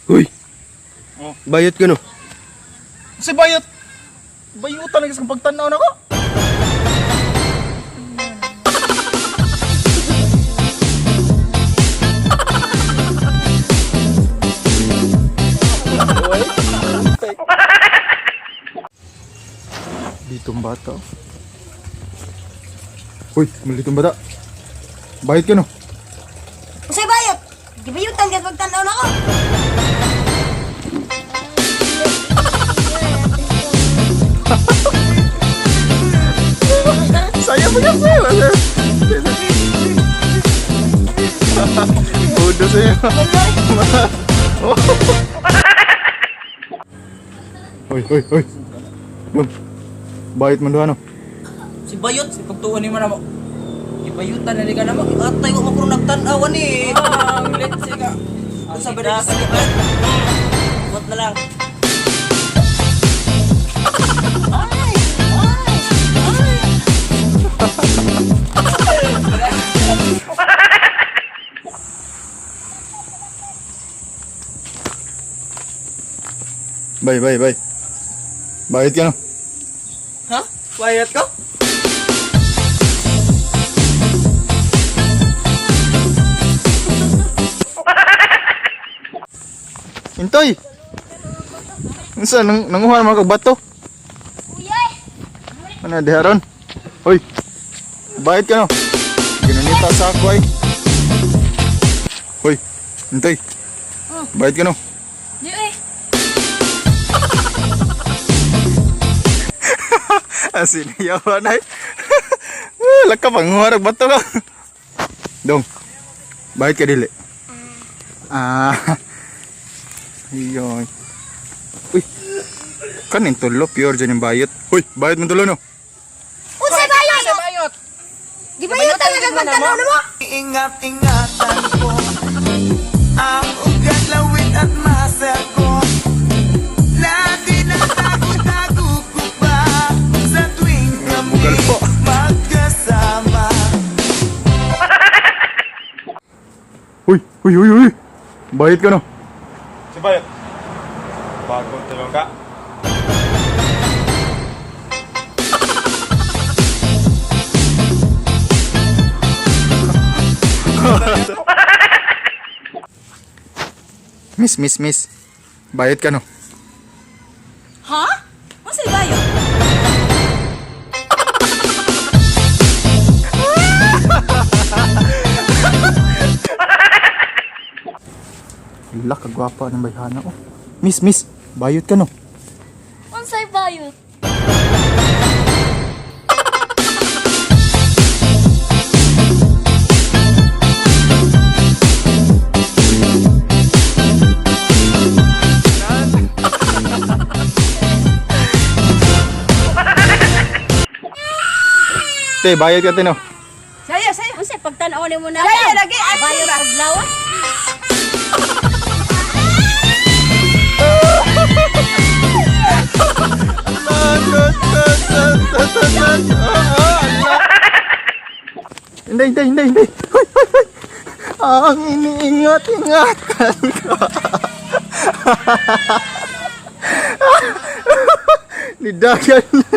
Uy! Oh. Bayot ka no? Si Bayot. Bayutan na kang pagtanaw na ko. Ditong bata. Uy, malitong bata. Bayot ka no? Unsay bayot? Gibayutan ka pagtan-aw nako. Saya mo kasi. Udo sa'yo. Hoy, hoy, hoy. Dum. Bayot man doon, ano? Si Bayot, si pagtuon ni mo na mo. Ibayutan na ni ka na mo. Atay ko mo nagtan-awan eh. Ah, ang let's ka. Unsa ba dito sa liban? Bot na lang. Bay, bay, bay. Bayot ka, no? Ha? Bayot ko? Intoy! Unsa nang nanguha naman kag bato? Ano diha ron? Hoy. Bayot ka no? Ginanita sa ako ay. Hoy, Intoy. Bayot ka no? Di eh. Asin yawan ay. Laka panguha rag bato ka. Dong. Bayot ka dili. Ah. Iyon. Uy. Kanin tulo pure dyan yung bayot. Uy, bayot mo tulo no. Unsay bayot? Si Bayot. Gibayutan ka pagtan-aw namo. Ingat-ingatan ko ang ugat, lawit at masa ko na tinatago-tago ko pa sa tuwing kami Bugal po. magkasama. Uy, uy, uy, uy. Bayot ka no. Si Bayot. Bagong tulong ka. Miss, miss, miss. Bayot ka no. Ha? Unsay bayot? Wala ka gwapa ng bayhana oh. Miss, miss. Bayot ka no. Unsay bayot? Te, bayot ka te no. Saya, saya. Unsay pagtan-aw nimo na? Saya lagi ay Bayot og lawas. Hindi, hindi, hindi, hindi. Hoy, hoy, hoy. Ang iniingat-ingatan ko. Nidagan na.